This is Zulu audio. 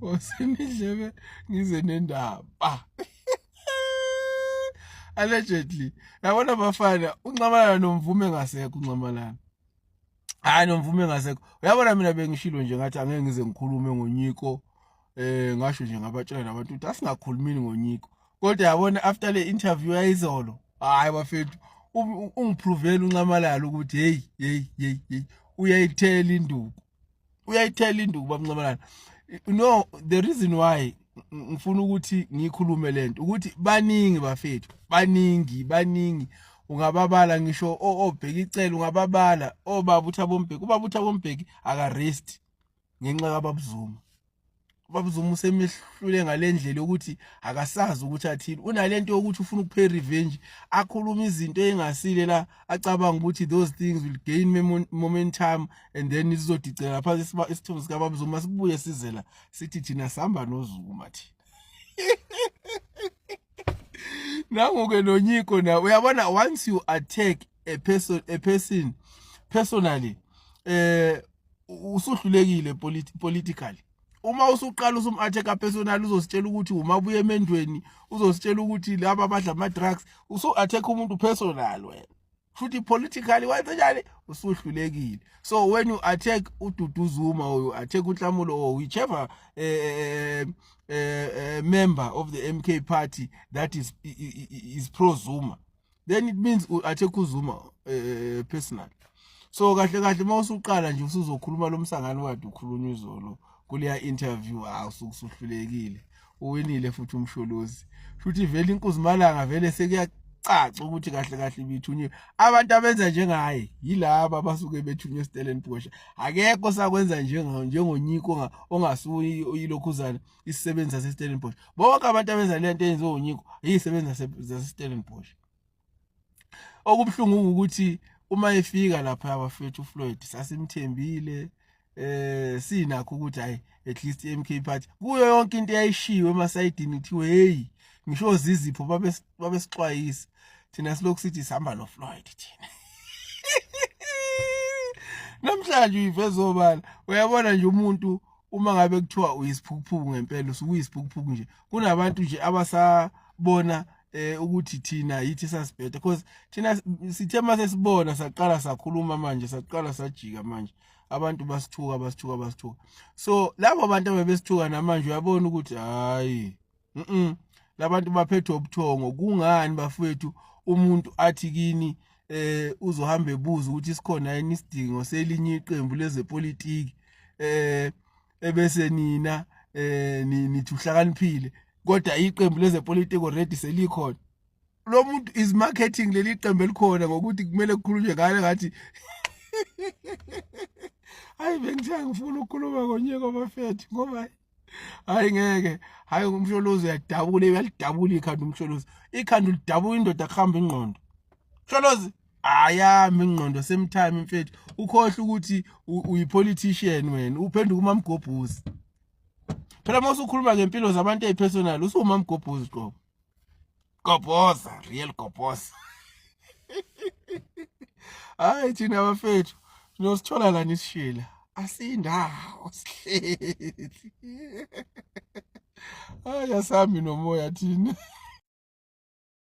Osenidlebe ngize nendaba. Allegedly. Yabona bafana uNxamalala noMvume ngasekho uNxamalala. Hayi noMvume ngasekho. Uyabona mina bengishilo nje ngathi angeke ngize ngikhulume ngoNyiko. Ngasho nje ngabatshela nabantu ukuthi asingakhulumini ngoNyiko. Kodwa yabona after le interview yayizolo, hayi bafethu ungiprovele uNxamalala ukuthi hey hey hey hey uyayithela induku. Uyayithela induku babNxamalala. No, the reason why ngifuna ukuthi ngikhulume lento ukuthi baningi bafethu, baningi baningi ungababala ngisho obheka icele ungababala obaba uThabo Mbeki, ubaba uThabo Mbeki aka rest ngenxa kaBaba Zuma. Ubaba Zuma usemehlule ngalendlela yokuthi akasazi ukuthi athini, unalento yokuthi ufuna ukupay revenge, akhuluma izinto engasile la, acabanga ukuthi those things will gain momentum and then izodicela phansi isithunzi sikaBaba Zuma, sibuye size la sithi thina sihamba noZuma thina. Nangu-ke noNyiko na, uyabona once you attack a person personally, usuhlulekile politically. Uma usuqala usum-attack personal, uzositshela ukuthi umabuye emendweni, uzositshela ukuthi laba abadla ama-drugs, usu-attack umuntu personal wena, futhi politically wenzenjani, usuhlulekile. So when you attack uDudu Zuma or you attack uNhlamulo or whichever member of the MK party that is pro Zuma, then it means u attack uZuma personal. So kahle kahle uma usuqala nje usuzokhuluma lo msangano kade ukhulunywa izolo kuleya interview, awusukusuhlulekile, uwinile futhi uMsholozi. Futhi vele inkuzimalanga vele sekuyacaca ukuthi kahle kahle ibithunyiwe. Abantu abenza njengaye yilaba abasuke bethunywe eStellenbosch. Akekho sakwenza njengoNyiko ongasuyi uyilokhuzana isisebenzi saseStellenbosch. Bonke abantu abenza lento eyenziwe uNyiko yisebenzi zaseStellenbosch. Okubuhlungu ukuthi uma efika lapha abafethu uFloyd sasimthembile, sinakho ukuthi hayi, at least iMK party kuyo yonke into eyayishiwe emasayidini kuthiwe hey, ngisho zizipho babe babesixwayisa thina, silokhu sithi sihamba noFloyd thina. Namhlanje uyiveza obala, uyabona nje umuntu uma ngabe kuthiwa uyisiphukuphuku ngempela usuke uyisiphukuphuku nje. Kunabantu nje abasabona ukuthi thina yithi sasibheda, because thina sithe mase sibona saqala sakhuluma, manje saqala sajika, manje abantu basithuka basithuka basithuka. So labo bantu abebesithuka namanje uyabona ukuthi hayi, labantu baphethwe ubuthongo. Kungani bafethu umuntu athi kini uzohamba ebuza ukuthi sikhona yini isidingo selinye iqembu lezepolitiki, ebese nina nithi uhlakaniphile, kodwa iqembu lezepolitiki already selikhona? Lo muntu is marketing leli qembu elikhona ngokuthi kumele kukhulunywe ngale ngathi. Hayi, bengithe ngifuna ukukhuluma ngoNyiko bafethu ngoba hayi ngeke, hayi, uMsholozi uyadabula, uyalidabula ikhanda uMsholozi, ikhanda ulidabula indoda, kuhamba ingqondo. Msholozi ayami ingqondo same time mfethu, ukhohle ukuthi uyi-politician wena, uphenduka umamgobhuzi phela. Uma usukhuluma ngempilo zabantu ezipersonal usuwumamgobhuzi qobo, gobhoza, real gobhoza. Hayi, thina bafethu nosithola la nisishila asindawo sihleli, hayi, asambi nomoya thina.